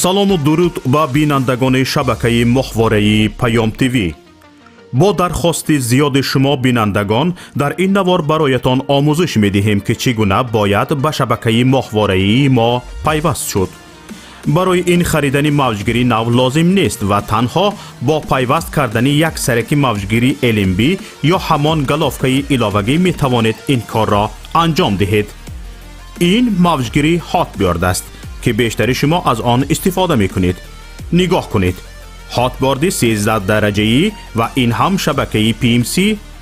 Салому дуруд ба бинандагони шабакаи моҳвораи Паём ТВ. Бо дархости зиёди шумо бинандагон дар ин навор бароятон омӯзиш медиҳем, ки чӣ гуна бояд ба шабакаи моҳвораии мо пайваст шуд. Барои ин харидани мавҷгири нав лозим нест ва танҳо бо пайваст кардани як сараки мавҷгири LNB ё ҳамон головкаи иловагӣ метавонед ин корро анҷом диҳед. Ин мавҷгири Hotbird аст, ки бештари шумо аз он истифода мекунед. Нигоҳ кунед. Hotbird 13 дараҷаӣ ва ин ҳам шабакаи PMC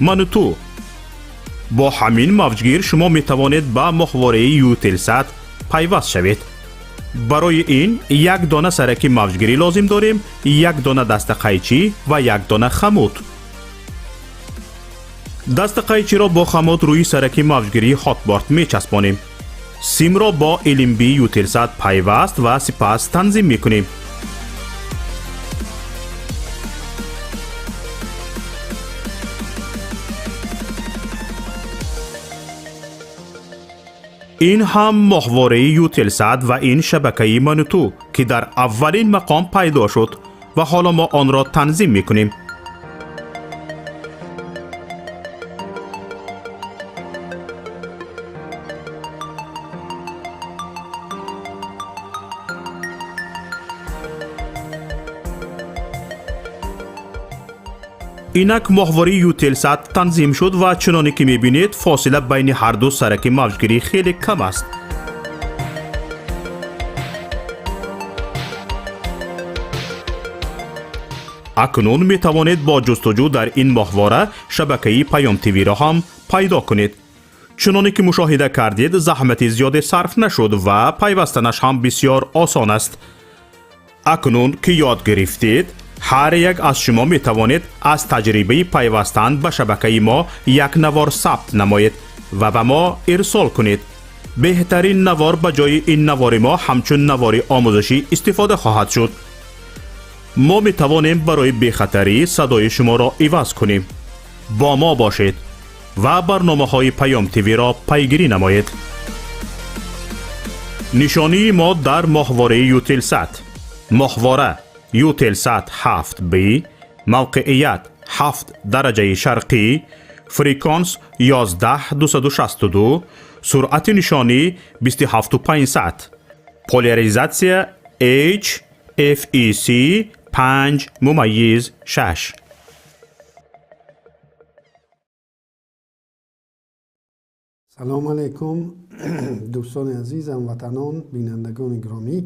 Мануту. Бо ҳамин мавҷгир шумо метавонед ба моҳвораи Eutelsat пайваст шавед. Барои ин як дона сараки мавҷгирӣ лозим дорем, як дона дастақайчӣ ва як дона хамут. Дастақайчиро бо хамут рӯи сараки мавҷгирии Hotbird мечаспонем. Симро бо LNB Eutelsat пайваст ва сипас танзим мекунем. Ин ҳам моҳвораи Eutelsat ва ин шабакаи Мануту, ки дар аввалин мақом пайдо шуд ва ҳоло мо онро танзим мекунем. Инак моҳвораи Eutelsat танзим шуд ва чуноне ки мебинед, фосила байни ҳарду сараки мавҷгирӣ хеле кам аст. Акнун метавонед бо ҷустуҷӯ дар ин моҳвора шабакаи Паём ТВ-ро ҳам пайдо кунед. Чуноне ки мушоҳида кардед, заҳмати зиёде сарф нашуд ва пайвастанаш ҳам бисёр осон аст. Акнун ки ёд гирифтед, ҳар як аз шумо метавонед аз таҷрибаи пайвастан ба шабакаи мо як навор сабт намоед ва ба мо ирсол кунед. Беҳтарин навор ба ҷои ин навори мо ҳамчун навори омӯзишӣ истифода хоҳад шуд. Мо метавонем барои бехатарӣ садои шуморо иваз кунем. Бо мо бошед ва барномаҳои Паём ТВ-ро пайгирӣ намоед. Нишонии мо дар моҳвораи Eutelsat. Моҳвора Eutelsat 7B, мавқеият 7 дараҷаи шарқӣ, фреквенс 11262, суръати нишонӣ 27500, поляризатсия H FEC 5.6. Салом алайкум, дӯстони азиз, ҳамватанон, бинандагони гиромӣ.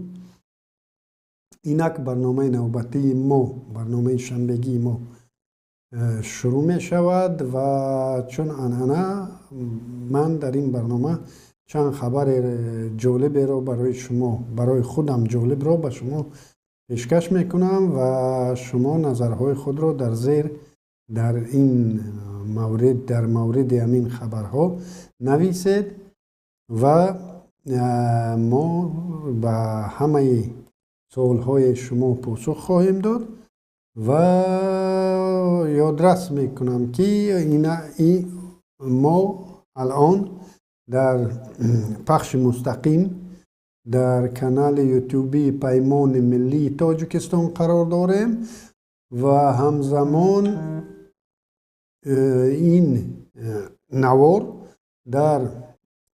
Инак барномаи навбатии мо, барномаи шанбегии мо шурӯъ мешавад ва чун анъана ман дар ин барнома чанд хабари ҷолиберо барои шумо, барои худам ҷолибро ба шумо пешкаш мекунам ва шумо назарҳои худро дар зер дар ин маврид, дар мавриди ҳамин хабарҳо нависед ва мо ба ҳамаи суолҳои шумо посух хоҳем дод. Ва ёдрас мекунам, ки мо алон дар пахши мустақим дар канали ютубии Паймони миллии Тоҷикистон қарор дорем ва ҳамзамон ин навор дар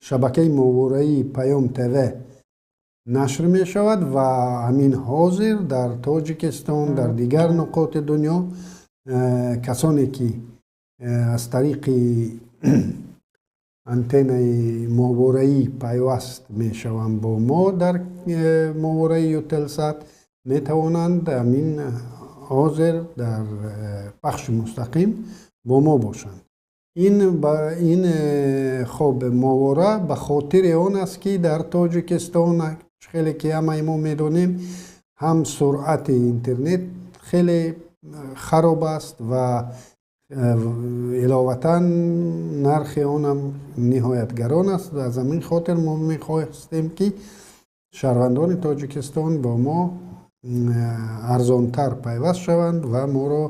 шабакаи моҳвораии Паём ТВ нашр мешавад ва ҳамин ҳозир дар Тоҷикистон, дар дигар нуқоти дунё касоне ки аз тариқи антеннаи моҳвораӣ пайваст мешаванд бо мо дар моҳвораи Eutelsat, метавонанд ҳамин ҳозир дар пахши мустақим бо мо бошанд. Ин хоб моҳвора ба хотири он аст, ки дар Тоҷикистон, хеле ки ҳамаи мо медонем, ҳам суръати интернет хеле хароб аст ва иловатан нархи онам ниҳоят гарон аст. Аз ҳамин хотир мо мехостем, ки шаҳрвандони Тоҷикистон бо мо арзонтар пайваст шаванд ва моро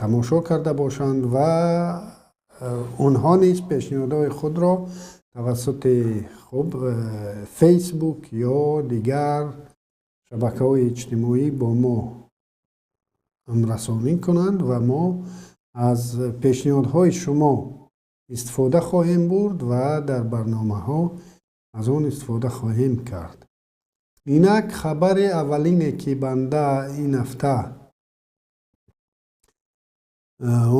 тамошо карда бошанд ва онҳо низ пешниҳодҳои худро тавассути хуб Фейсбук ё дигар Шабакаҳои иҷтимоӣ бо мо ҳамрасонӣ кунанд ва мо аз пешниҳодҳои шумо истифода хоҳем бурд ва дар барномаҳо аз он истифода хоҳем кард. Инак, хабари аввалине, ки банда ин ҳафта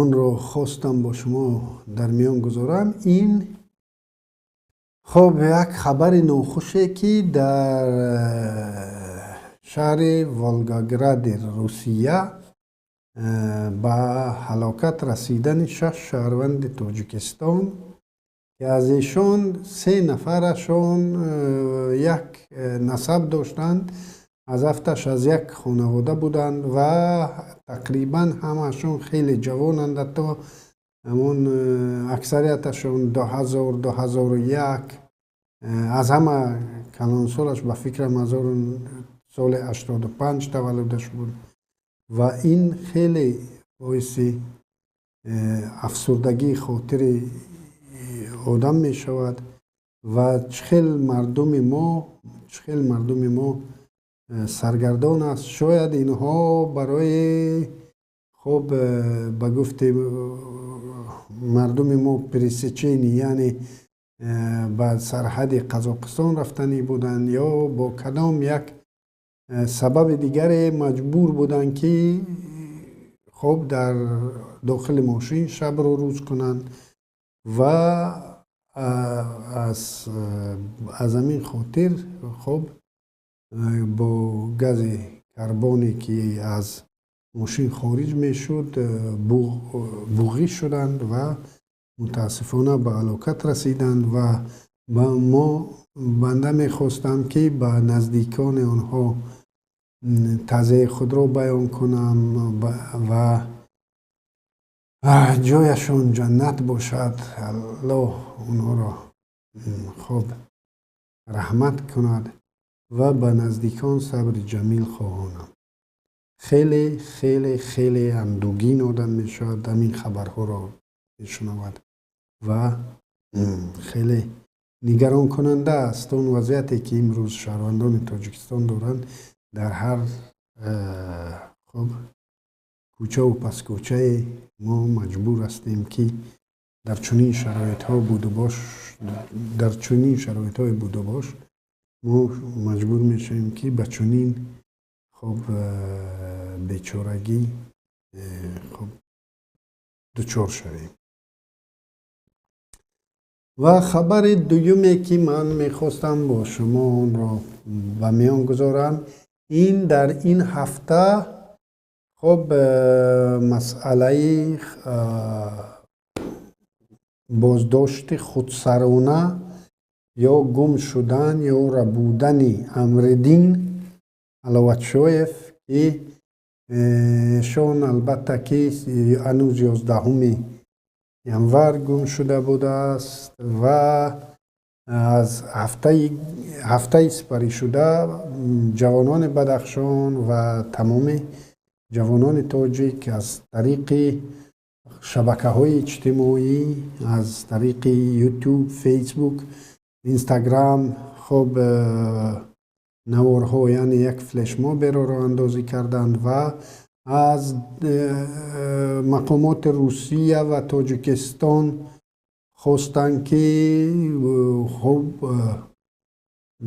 онро хостам бо шумо дар миён гузорам, ин хоб як хабари нохуше, ки дар шаҳри Волгогради Русия ба ҳалокат расидани шаш шаҳрванди Тоҷикистон, ки аз эшон се нафарашон як насаб доштанд, аз ҳафташ аз як хонавода буданд ва тақрибан ҳамаашон хеле ҷавонанд, ҳатто ҳамон аксарияташон 2000, 2001, аз ҳама калонсолаш, ба фикрам, соли 85 таваллудаш буд. Ва ин хеле боиси афсурдагии хотири одам мешавад ва чӣ хел мардуми мо саргардон аст. Шояд инҳо барои, хуб, ба гуфти мардуми мо, пересечение, яъне ба сарҳади Қазоқистон рафтанӣ буданд ё бо кадом як сабаби дигаре маҷбур буданд, ки хуб дар дохили мошин шабро рӯз кунанд ва аз ҳамин хотир хуб бо гази карбоне, ки аз мошин хориҷ мешуд, буғӣ шуданд ва мутаассифона ба ҳалокат расиданд. Ва мо банда мехостам, ки ба наздикони онҳо таъзияи худро баён кунам ва ҷояшон ҷаннат бошад, Аллоҳ онҳоро хуб раҳмат кунад ва ба наздикон сабри ҷамил хоҳонам. Хеле, хеле, хеле андӯгин одам мешавад, ҳамин хабарҳоро мешунавад ва хеле нигаронкунанда аст он вазъияте, ки имрӯз шаҳрвандони Тоҷикистон доранд. Дар ҳар хуб кӯчаву паскӯчае мо маҷбур ҳастем, ки дар чунин шароитҳо будубош, дар чунин шароитҳои будубош мо маҷбур мешавем, ки ба чунин хуб бечорагӣ хуб дучор шавем. Ва хабари дуюме, ки ман мехостам бо шумо онро ба миён гузорам, ин дар ин ҳафта хуб масъалаи боздошти худсарона ё гум шудан ё рабудани Амриддин Аловатшоев, ки эшон албатта ки ҳанӯз 11-уми январ гум шуда будааст ва аз ҳафтаи сипаришуда ҷавонони Бадахшон ва тамоми ҷавонони тоҷик аз тариқи шабакаҳои иҷтимоӣ, аз тариқи Ютуб, Фейсбук, Инстаграм хуб наворҳо, яъне як флешмоберо роҳандозӣ карданд ва аз мақомоти Русия ва Тоҷикистон хостанд, ки хуб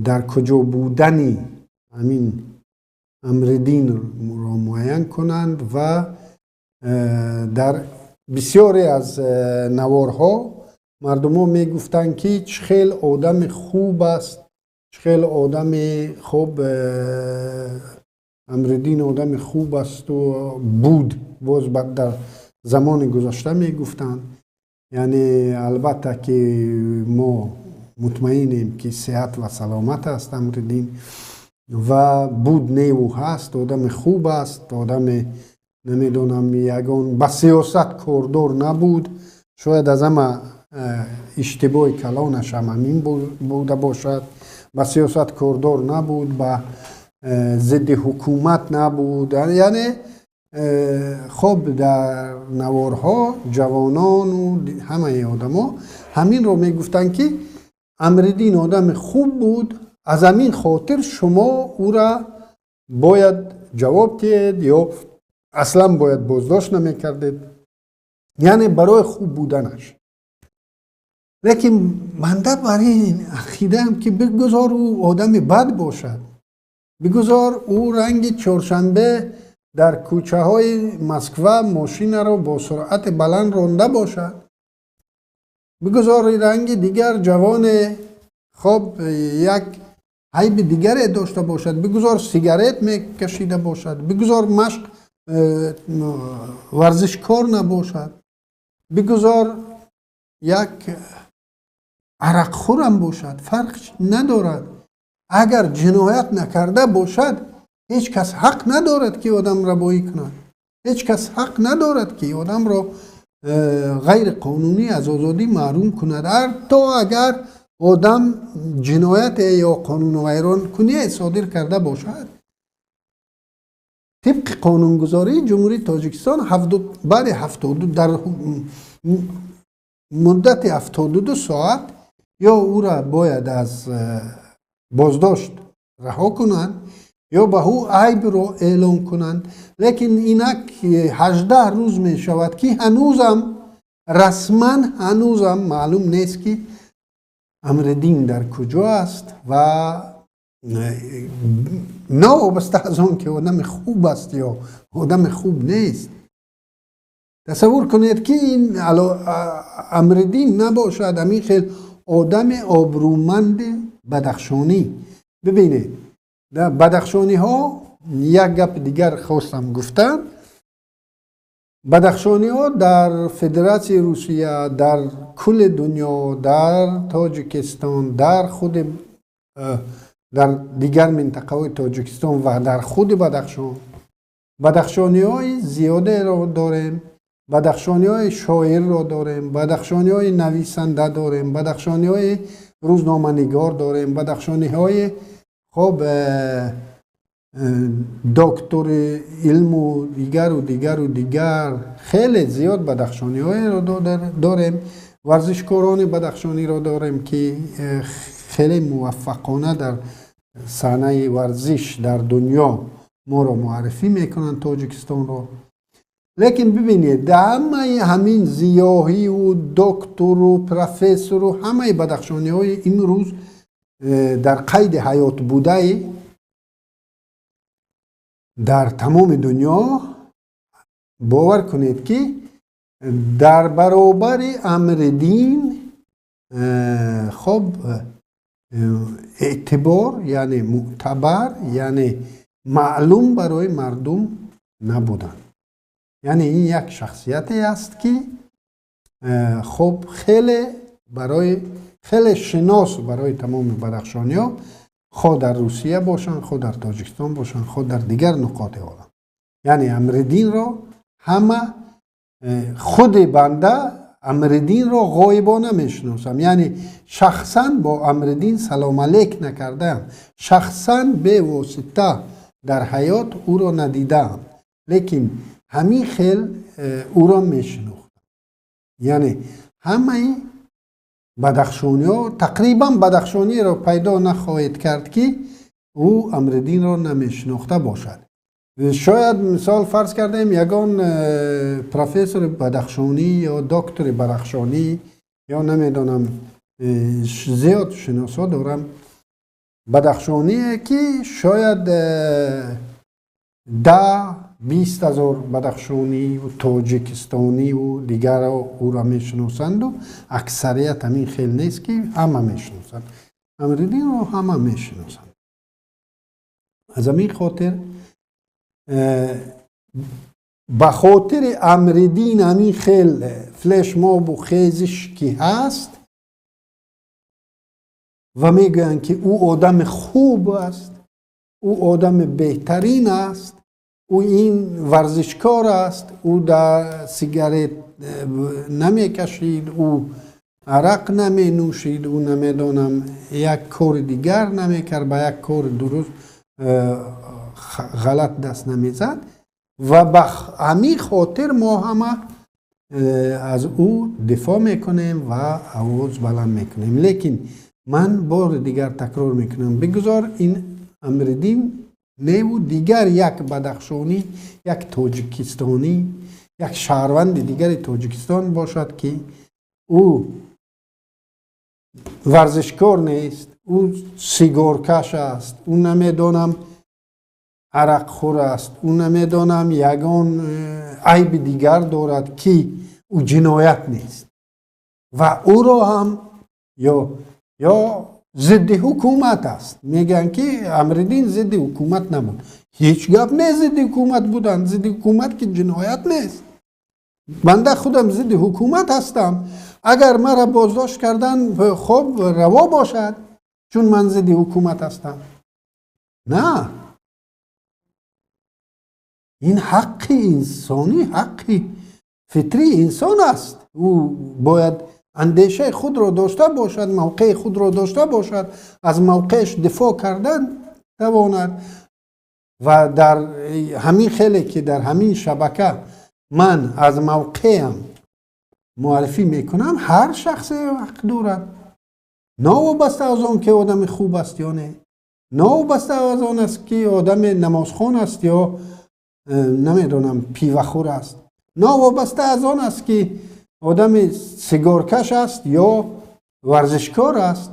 дар куҷо будани ҳамин Амриддинро муайян кунанд. Ва дар бисёре аз наворҳо мардумҳо мегуфтанд, ки чӣ хел одами хуб аст, чӣ хел одами хуб Амриддин, одами хуб асту буд. Боз дар замони гузашта мегуфтанд. Яъне албатта ки мо мутмаинем, ки сиҳат ва саломат аст Амриддин ва буд неву ҳаст, одами хуб аст, одами намедонам ягон ба сиёсат кордор набуд. Шояд аз ҳама иштибоҳи калонаш ҳам ҳамин буда бошад: ба сиёсат кордор набуд, ба зидди ҳукумат набуд. Яъне хоб дар наворҳо ҷавонону ҳамаи одамо ҳаминро мегуфтанд, ки Амриддин одами хуб буд, аз ҳамин хотир шумо ӯра Бояд ҷавоб диҳед ё аслан бояд боздошт намекардед, яъне барои хуб буданаш. Лекин банда бар ин ақидаам, ки бигузор ӯ одами бад бошад, бигузор ӯ ранги чоршанбе дар кӯчаҳои Москва мошинаро бо суръати баланд ронда бошад, бигузор ранги дигар ҷавоне хоб як айби дигаре дошта бошад, бигузор сигарет мекашида бошад, бигузор машқ варзишкор набошад, бигузор як арақхӯрам бошад, фарқ надорад. Агар ҷиноят накарда бошад, ҳеҷ кас ҳақ надорад, ки одамрабоӣ кунад, ҳеҷ кас ҳақ надорад, ки одамро ғайриқонунӣ аз озодӣ маҳрум кунад, ҳатто агар одам ҷинояте ё қонунвайронкуние содир карда бошад. Тибқи қонунгузории Ҷумҳурии Тоҷикистон, баъди дар муддати 72 соат ё ӯра бояд аз боздошт раҳо кунанд ё ба ӯ айбро эълон кунанд. Лекин инак 18 рӯз мешавад, ки ҳанӯзам расман ҳанӯзам маълум нест, ки Амриддин дар куҷо аст. Ва новобаста аз он ки одами хуб аст ё одами хуб нест, тасаввур кунед, ки ин Амриддин набошад, ҳамин хел одами обрӯманди бадахшонӣ. Бибинед, бадахшониҳо, як гапи дигар хостам гуфтан: бадахшониҳо дар Федератсияи Русия, дар кулли дунё, дар Тоҷикистон, дар худи дар дигар минтақаҳои Тоҷикистон ва дар худи Бадахшон бадахшониҳои зиёдеро дорем. Бадахшониҳои шоирро дорем, бадахшониҳои нависанда дорем, бадахшониҳои рӯзноманигор дорем, бадахшониҳои хоб доктори илму дигару дигару дигар, хеле зиёд бадахшониҳоеро дорем. Варзишкорони бадахшониро дорем, ки хеле муваффақона дар саҳнаи варзиш дар дунё моро муаррифӣ мекунанд, Тоҷикистонро. Лекин бибинед, ҳамаи ҳамин зиёҳиву доктору профессору ҳамаи бадахшониҳои имрӯз дар қайди ҳаёт будаи дар тамоми дунё, бовар кунед, ки дар баробари Амриддин хоб эътибор, яъне мӯътабар, яъне маълум барои мардум набуданд. Яъне ин як шахсияте аст, ки хоб хеле барои хеле шинос барои тамоми бадахшониҳо, хоҳ дар Русия бошанд, хоҳ дар Тоҷикистон бошанд, хоҳ дар дигар нуқоти олам. Яъне Амриддинро ҳама, худи банда Амриддинро ғоибона мешиносам, яъне шахсан бо Амриддин салом алейк накардаам, шахсан бевосита дар ҳаёт ӯро надидаам, лекин ҳамин хел ӯро мешинохтам. Яъне ҳамаи бадахшониҳо, тақрибан бадахшониро пайдо нахоҳед кард, ки ӯ Амриддинро намешинохта бошад. Шояд мисол фарз кардаем, ягон профессори бадахшонӣ ё доктори бадахшонӣ ё намедонам, зиёд шиносо дорам бадахшоние, ки шояд 10-20 ҳазор бадахшониву тоҷикистониву дигарро ӯро мешиносанду аксарият ҳамин хел нест, ки ҳама мешиносанд. Амриддинро ҳама мешиносанд. Аз ҳамин хотир ба хотири Амриддин ҳамин хел флешмобу хезиш ки ҳаст ва мегӯянд, ки ӯ одами хуб аст, ӯ одами беҳтарин аст, ӯ ин варзишкор аст, ӯ дар сигарет намекашид, ӯ арақ наменӯшид, ӯ намедонам як кори дигар намекард, ба як кори дуруст ғалат даст намезад ва ба ҳамин хотир мо ҳама аз ӯ дифоъ мекунем ва овоз баланд мекунем. Лекин ман бори дигар такрор мекунам: бигузор ин Амриддин Неву дигар як бадахшонӣ, як тоҷикистонӣ, як шаҳрванди дигари Тоҷикистон бошад, ки ӯ варзишкор нест, ӯ сигоркаш аст, ӯ намедонам арақхӯр аст, ӯ намедонам ягон айби дигар дорад, ки ӯ ҷиноят нест ва ӯро ҳам ё зидди ҳукумат аст. Мегӯянд, ки Амриддин зидди ҳукумат набуд. Ҳеҷ гап не, зидди ҳукумат буданд. Зидди ҳукумат ки ҷиноят нест. Банда худам зидди ҳукумат ҳастам. Агар маро боздошт кардан, хоб, раво бошад, чун ман зидди ҳукумат ҳастам. На, ин ҳаққи инсонӣ, ҳаққи фитрии инсон аст. Ӯ бояд андешаи худро дошта бошад, мавқеи худро дошта бошад, аз мавқеаш дифоъ кардан тавонад. Ва дар ҳамин хеле ки дар ҳамин шабака ман аз мавқеам муаррифӣ мекунам, ҳар шахсе ҳақ дорад, новобаста аз он ки одами хуб аст ё не, новобаста аз он аст ки одами намозхон аст ё намедонам пивахӯр аст, новобаста аз он аст ки одами сигоркаш аст ё варзишкор аст.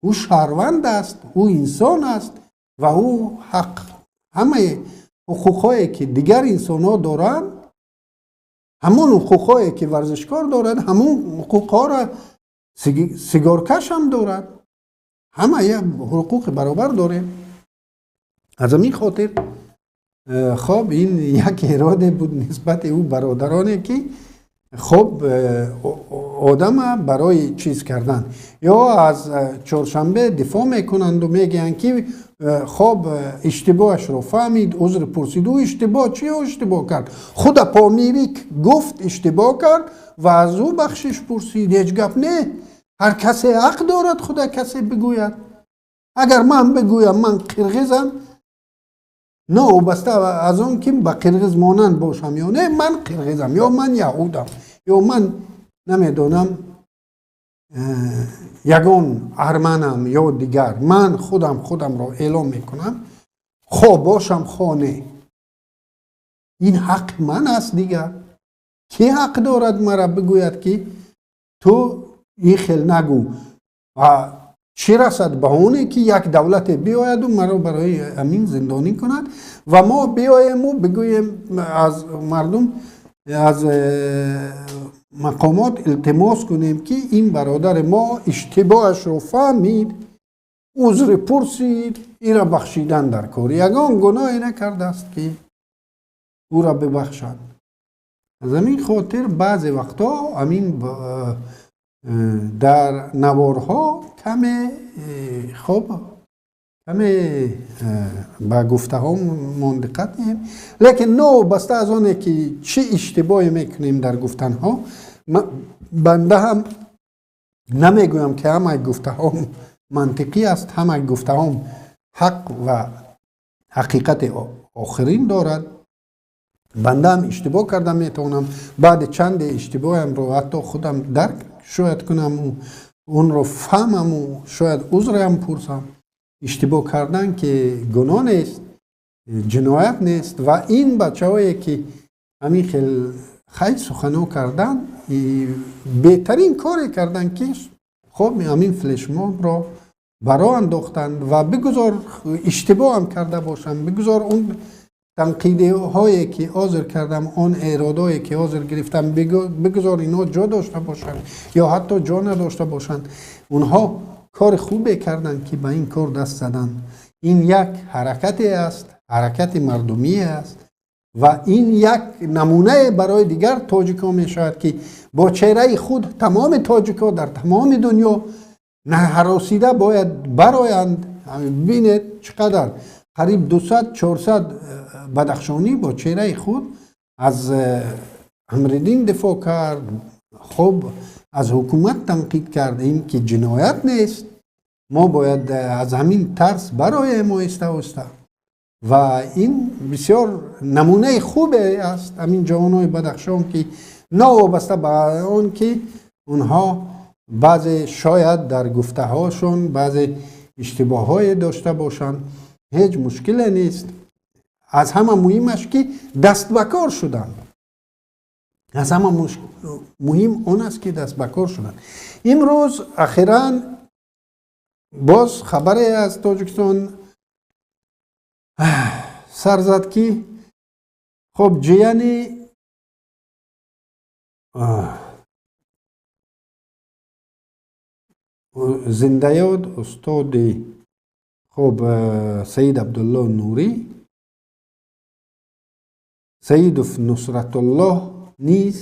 Ӯ шаҳрванд аст, ӯ инсон аст ва ӯ ҳақ, ҳамаи ҳуқуқҳое ки дигар инсонҳо доранд, ҳамон ҳуқуқҳое ки варзишкор дорад, ҳамон ҳуқуқҳоро сигоркаш ҳам дорад. Ҳама як ҳуқуқи баробар дорем. Аз ҳамин хотир, хоб, ин як эроде буд нисбати ӯ бародароне ки хоб одама барои чиз кардан ё аз чоршанбе дифоъ мекунанду мегӯянд, ки хоб, иштибоҳашро фаҳмид, узр пурсид. Ӯ иштибоҳ чи иштибоҳ кард? Худа Помирик гуфт, иштибоҳ кард ва аз ӯ бахшиш пурсид. Ҳеҷ гап не, ҳар касе ҳақ дорад худа касе бигӯяд. Агар ман бигӯям, ман қирғизам, новобаста аз он ки ба қирғиз монанд бошам ё не, ман қирғизам, ё ман яҳудам, ё ман намедонам ягон арманам ё дигар, ман худам худамро эълон мекунам, хо бошам, хо не, ин ҳаққи ман аст. Дигар кӣ ҳақ дорад мара бигӯяд, ки ту ин хел нагӯ? Чӣ расад ба оне ки як давлате биояду маро барои ҳамин зиндонӣ кунад ва мо биоему бигӯем, аз мардум, аз мақомот илтимос кунем, ки ин бародари мо иштибоҳашро фаҳмид, узри пурсид, ира бахшидан дар кор, ягон гуноҳе накардааст, ки ӯра бибахшанд. Аз ҳамин хотир баъзе вақтҳо ҳамин дар наворҳо каме, хоб, каме ба гуфтаҳомон диққат диҳем. Лекин новобаста аз оне ки чӣ иштибоҳе мекунем дар гуфтанҳо, банда ҳам намегӯям, ки ҳамаи гуфтаҳом мантиқӣ аст, ҳамаи гуфтаҳом ҳақ ва ҳақиқати охирин дорад. Банда ҳам иштибоҳ карда метавонам. Баъди чанде иштибоҳамро ҳатто худам дарк шояд кунаму онро фаҳмаму шояд узреам пурсам. Иштибоҳ кардан ки гуноҳ нест, ҷиноят нест. Ва ин бачаҳое ки ҳамин хел хай сухано кардан, беҳтарин коре кардан, ки хоб ҳамин флешмобро баро андохтанд. Ва бигузор иштибоҳам карда бошам, бигузор он танқидҳое ки ҳозир кардам, он эродое ки ҳозир гирифтам, бигузор инҳо ҷо дошта бошанд ё ҳатто ҷо надошта бошанд, онҳо кори хубе карданд, ки ба ин кор даст заданд. Ин як ҳаракате аст, ҳаракати мардумие аст ва ин як намунае барои дигар тоҷикҳо мешавад, ки бо чеҳраи худ тамоми тоҷикҳо дар тамоми дунё наҳаросида бояд бароянд. Бинед, чӣ қадар қариб 200-400 бадахшонӣ бо чеҳраи худ аз Амриддин дифоъ кард, хуб, аз ҳукумат танқид кард. Ин ки ҷиноят нест. Мо бояд аз ҳамин тарс бароем оҳиста оҳиста ва ин бисёр намунаи хубе аст, ҳамин ҷавонои Бадахшон, ки новобаста ба он ки онҳо баъзе шояд дар гуфтаҳошон баъзе иштибоҳҳое дошта бошанд. Ҳеҷ мушкиле нест. Аз ҳама муҳимаш, ки даст ба кор шуданд. Аз ҳама муҳим он аст, ки даст ба кор шуданд. Имрӯз ахиран боз хабаре аз Тоҷикистон сар зад, ки хоб ҷияни зиндаёд устоди хоб Саид Абдулло Нурӣ, Саидов Нусратуллоҳ низ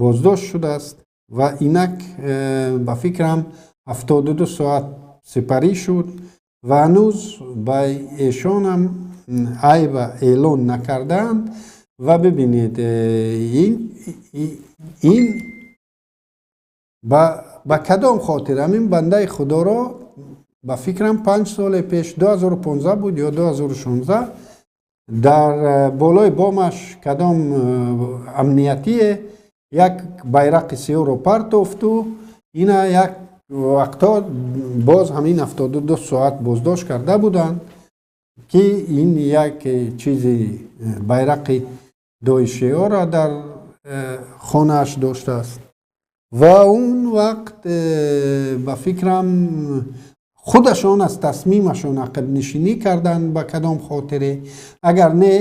боздошт шудааст ва инак ба фикрам 72 соат сипарӣ шуд ва ҳанӯз ба эшонам айба эълон накардаанд. Ва бибинед, ин ба кадом хотир ҳамин бандаи худоро ба фикрам 5 соли пеш, 2015 буд ё 2016, дар болои бомаш кадом амниятие як байрақи сиёҳро партофту ина як вақтҳо боз ҳамин 72 соат боздошт карда буданд, ки ин як чизи байрақи доишиёро дар хонааш доштааст. Ва он вақт ба фикрам худашон аз тасмимашон ақибнишинӣ карданд. Ба кадом хотире? Агар не,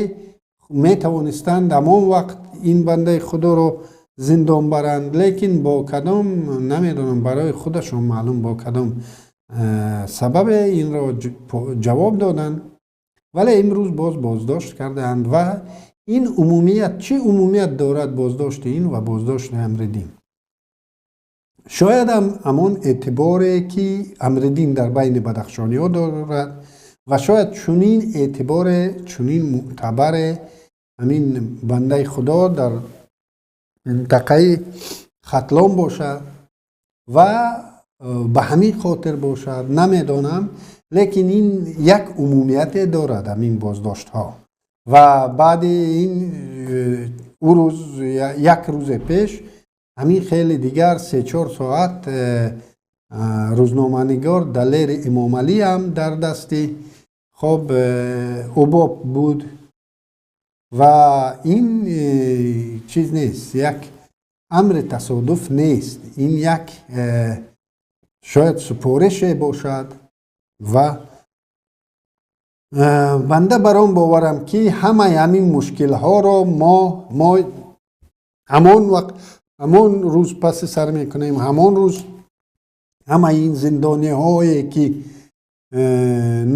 метавонистанд ҳамон вақт ин бандаи худоро зиндон баранд, лекин бо кадом, намедонам, барои худашон маълум бо кадом сабабе инро ҷавоб доданд, вале имрӯз боз боздошт кардаанд. Ва ин умумият чӣ умумият дорад, боздошти ин ва боздошти Амриддин? Шояд ҳам ҳамон эътиборе, ки Амриддин дар байни бадахшониҳо дорад, ва шояд чунин эътиборе, чунин мӯътабаре ҳамин бандаи худо дар минтақаи Хатлон бошад ва ба ҳамин хотир бошад, намедонам, лекин ин як умумияте дорад ҳамин боздоштҳо. Ва баъди ин ӯ рӯз, як рӯзе пеш, ҳамин хеле дигар 3-4 соат рӯзноманигор Далери Имомалӣ ҳам дар дасти хоб УБОП буд. Ва ин чиз нест, як амри тасодуф нест, ин як шояд супорише бошад. Ва банда бар он боварам, ки ҳамаи ҳамин мушкилҳоро мо ҳамон вақт, ҳамон рӯз паси сар мекунем. Ҳамон рӯз ҳамаи ин зиндониҳое, ки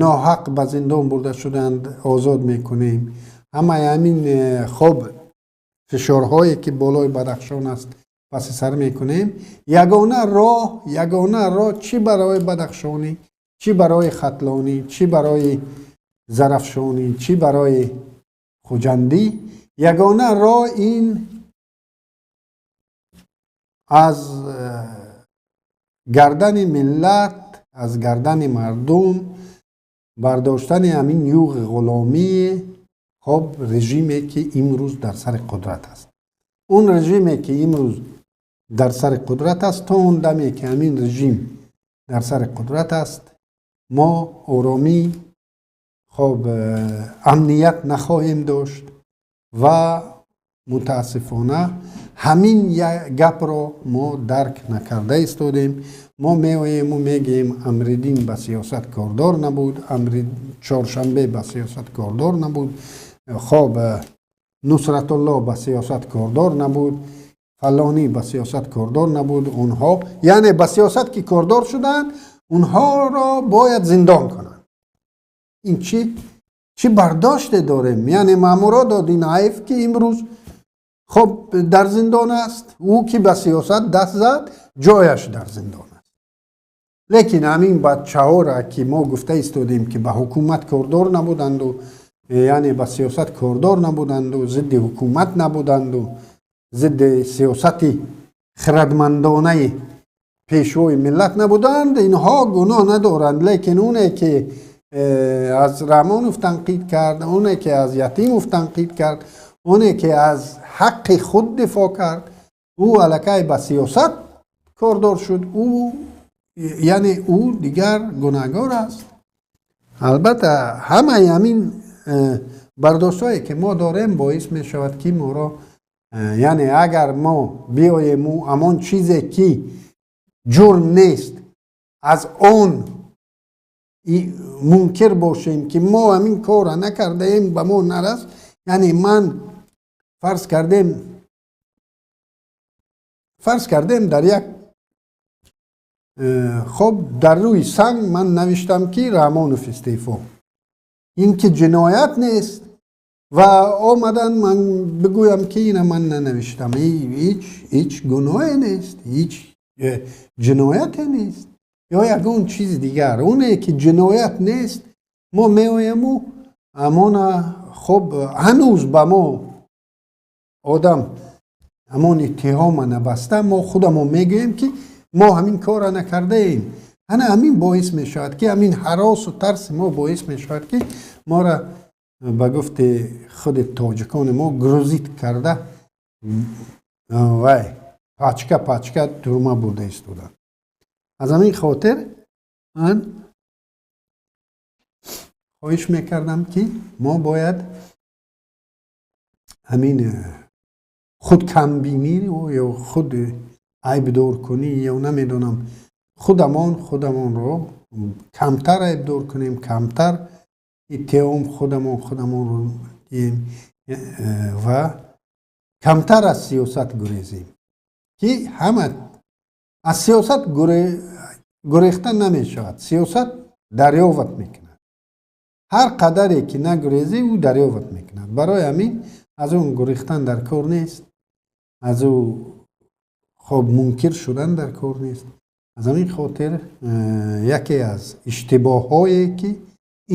ноҳақ ба зиндон бурда шуданд, озод мекунем. Ҳамаи ҳамин хоб фишорҳое, ки болои Бадахшон аст, паси сар мекунем. Ягона роҳ, ягона роҳ, чӣ барои бадахшонӣ, чӣ барои хатлонӣ, чӣ барои зарафшонӣ, чӣ барои хуҷандӣ, ягона роҳ ин аз гардани миллат, аз гардани мардум бардоштани ҳамин юғи ғуломии хоб режиме, ки имрӯз дар сари қудрат аст. Он режиме, ки имрӯз дар сари қудрат аст, то он даме, ки ҳамин режим дар сари қудрат аст, мо оромӣ, хоб амният нахоҳем дошт. Ва мутаассифона ҳамин гапро мо дарк накарда истодем. Мо меоему мегӯем, Амриддин ба сиёсат кордор набуд, Амри Чоршанбе ба сиёсат кордор набуд, хоб Нусратулло ба сиёсат кордор набуд, фалонӣ ба сиёсат кордор набуд. Онҳо яъне ба сиёсат ки кордор шуданд, онҳоро бояд зиндон кунанд. Ин чӣ бардоште дорем? Яъне Маъмурод Одинаев, ки имрӯз хоб дар зиндон аст, ӯ ки ба сиёсат даст зад, ҷояш дар зиндон аст. Лекин ҳамин бачаҳоро, ки мо гуфта истодем, ки ба ҳукумат кордор набуданду, яъне ба сиёсат кордор набуданду, зидди ҳукумат набуданду, зидди сиёсати хирадмандонаи пешвои миллат набуданд, инҳо гуноҳ надоранд. Лекин оне, ки аз Раҳмонов танқид кард, оне, ки аз Ятимов танқид кард, оне, ки аз ҳаққи худ дифоъ кард, ӯ аллакай ба сиёсат кордор шуд, ӯ яъне ӯ дигар гунаҳгор аст. Албатта, ҳамаи ҳамин бардоштҳое, ки мо дорем, боис мешавад, ки моро, яъне агар мо биёему ҳамон чизе, ки ҷурм нест, аз он мункир бошем, ки мо ҳамин корро накардаем, ба мо нарас. Яъне ман фарз кардем, дар як хоб, дар рӯи санг ман навиштам, ки Раҳмонов истеъфо. Ин ки ҷиноят нест ва омадан ман бигӯям, ки ина ман нанавиштам, ҳеҷ гуноҳе нест, ҳеҷ ҷинояте нест ё ягон чизи дигар. Оне ки ҷиноят нест, мо меоему ҳамона хоб, ҳанӯз ба мо одам ҳамон иттиҳома набаста, мо худамон мегӯем, ки мо ҳамин корро накардаем. Ана ҳамин боис мешавад, ки ҳамин ҳаросу тарси мо боис мешавад, ки моро, ба гуфти худи тоҷикони мо, грузить карда, вай пачка пачка тюрьма бурда истоданд. Аз ҳамин хотир ман хоҳиш мекардам, ки мо бояд ҳамин худкамбинӣ ё худ айбдоркунӣ ё намедонам, худамон худамонро камтар айбдор кунем, камтар иттиҳом худамон худамонро диҳем ва камтар аз сиёсат гурезем, ки ҳама аз сиёсат гурехта намешавад. Сиёсат дарёват мекунад. Ҳар қадаре ки нагурезӣ, ӯ дарёват мекунад. Барои ҳамин аз он гурехтан дар кор нест, аз ӯ хоб мункир шудан дар кор нест. Аз ҳамин хотир яке аз иштибоҳҳое, ки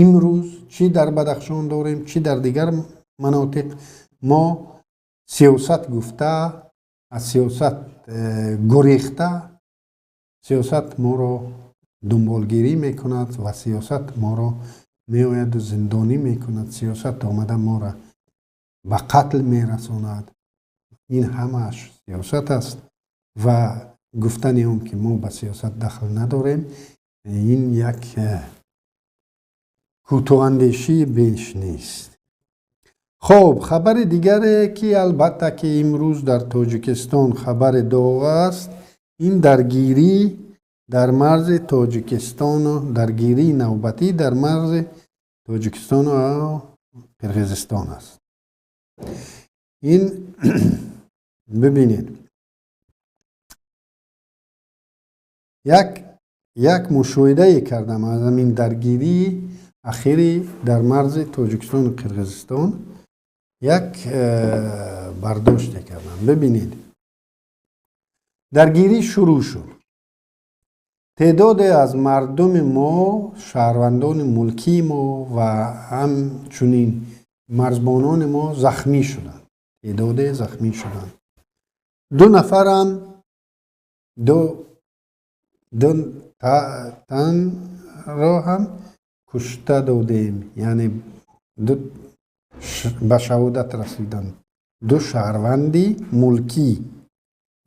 имрӯз чӣ дар Бадахшон дорем, чӣ дар дигар манотиқ, мо сиёсат гуфта аз сиёсат гурехта, сиёсат моро дунболгирӣ мекунад ва сиёсат моро меояду зиндонӣ мекунад, сиёсат омада моро ба қатл мерасонад. Ин ҳамааш сиёсат аст ва гуфтани он ки мо ба сиёсат дахл надорем, ин як кӯтоҳандешии беш нест. Хоб, хабари дигаре, ки албатта ки имрӯз дар Тоҷикистон хабари доғ аст, ин даргирӣ дар марзи Тоҷикистону даргирии навбатӣ дар марзи Тоҷикистону Қирғизистон аст. Ин бибинед, як мушоҳидае кардам аз ҳамин даргирии ахири дар марзи Тоҷикистону Қирғизистон, як бардоште кардам. Бибинед, даргирӣ шурӯъ шуд. Теъдоде аз мардуми мо, шаҳрвандони мулкии мо ва ҳамчунин марзбонони мо захмӣ шуданд, теъдоде захмӣ шуданд. Ду нафарам, ду танро ҳам кушта додем, яъне ду ба шаҳодат расиданд, ду шаҳрванди мулкӣ.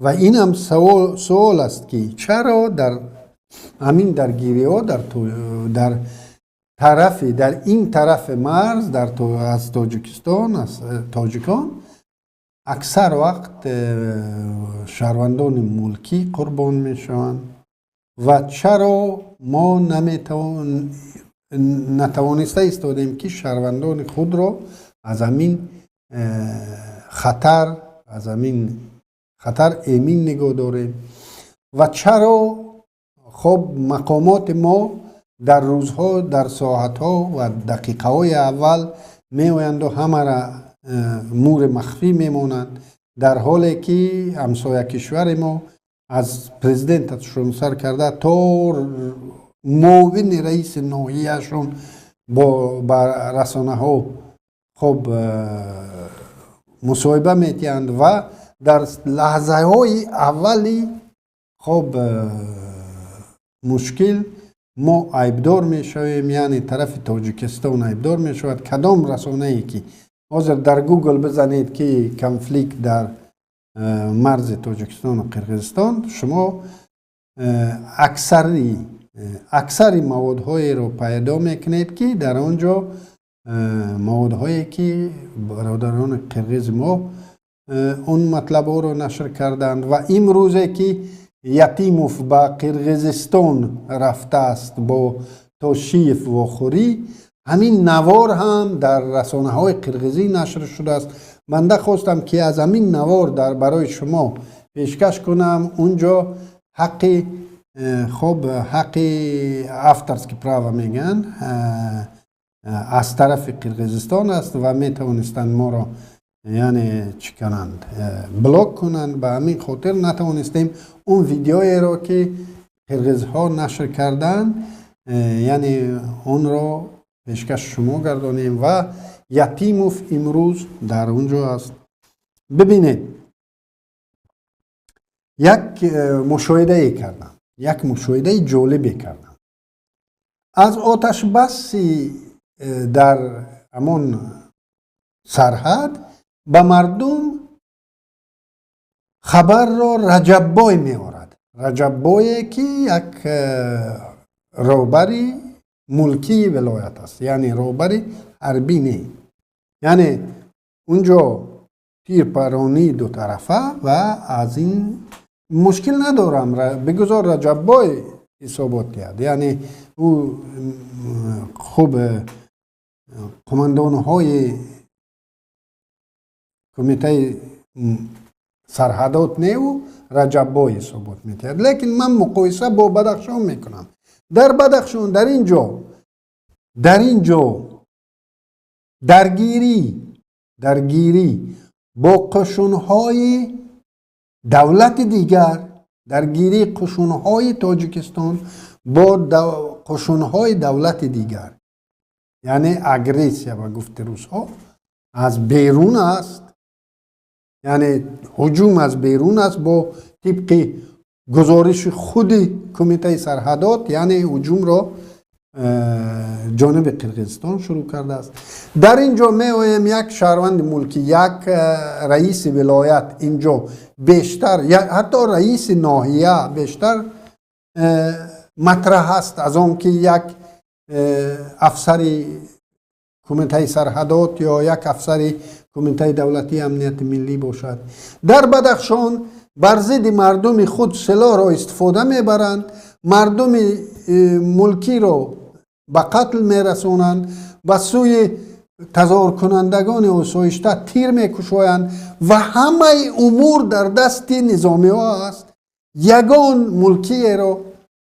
Ва инам суол аст, ки чаро дар ҳамин даргириҳо дар тарафи, дар ин тарафи марз, дар аз Тоҷикистон, аз тоҷикон аксар вақт шаҳрвандони мулкӣ қурбон мешаванд ва чаро мо натавониста истодем, ки шаҳрвандони худро аз ҳамин хатар, аз ҳамин хатар эмин нигоҳ дорем ва чаро хоб мақомоти мо дар рӯзҳо, дар соатҳо ва дақиқаҳои аввал меоянду ҳамара мури махфӣ мемонанд, дар ҳоле ки ҳамсоя кишвари мо аз президенташон сар карда то муовини раиси ноҳияшон ба расонаҳо хоб мусоҳиба медиҳанд ва дар лаҳзаҳои аввали хоб мушкил мо айбдор мешавем, яъне тарафи Тоҷикистон айбдор мешавад. Кадом расонае ки ҳозир дар Гугл бизанед, ки конфликт дар марзи Тоҷикистону Қирғизистон, шумо аксари Аксари маводҳоеро пайдо мекунед, ки дар он ҷо маводҳое, ки бародарони қирғизи мо он матлабҳоро нашр карданд. Ва имрӯзе, ки Ятимов ба Қирғизистон рафтааст, бо Тошиев вохӯрӣ, ҳамин навор ҳам дар расонаҳои қирғизӣ нашр шудааст. Банда хостам, ки аз ҳамин навор дар барои шумо пешкаш кунам. Унҷо ҳаққи хоб, ҳаққи авторский право мегӯянд, аз тарафи Қирғизистон аст ва метавонистанд моро, яъне, чӣ кунанд, блок кунанд. Ба ҳамин хотир натавонистем он видеоеро, ки қирғизҳо нашр карданд, яъне онро пешкаш шумо гардонем. Ва Ятимов имрӯз дар он ҷо аст. Бибинед, як мушоҳидае кардам, як мушоҳидаи ҷолибе кардам. Аз оташбаси дар ҳамон сарҳад ба мардум хабарро Раҷаббой меорад. Раҷаббое, ки як роҳбари мулкии вилоят аст, яъне роҳбари ҳарбӣ не. Яъне унҷо тирпаронии дутарафа ва аз ин мушкил надорам, бигузор Раҷаббой ҳисобот диҳад. Яъне ӯ хуб қумандонҳои кумитаи сарҳадот неву Раҷаббой ҳисобот медиҳад. Лекин ман муқоиса бо Бадахшон мекунам. Дар Бадахшон, дар ин ҷо даргирӣ бо қушунҳои давлати дигар, даргирии қушунҳои Тоҷикистон бо қушунҳои давлати дигар, яъне агрессия, ба гуфти русҳо, аз берун аст, яъне ҳуҷум аз берун аст. Бо тибқи гузориши худи кумитаи сарҳадот, яъне ҳуҷумро ҷониби Қирғизистон шурӯъ кардааст. Дар ин ҷо меоем, як шаҳрванди мулкӣ, як раиси вилоят инҷо бештар, ҳатто раиси ноҳия бештар матраҳ аст аз он ки як афсари кумитаи сарҳадот ё як афсари Кумитаи давлатии амнияти миллӣ бошад. Дар Бадахшон бар зидди мардуми худ силоҳро истифода мебаранд, мардуми мулкиро ба қатл мерасонанд, ба сӯи тазоҳуркунандагони осоишта тир мекушоянд ва ҳамаи умур дар дасти низомиҳо аст. Ягон мулкиеро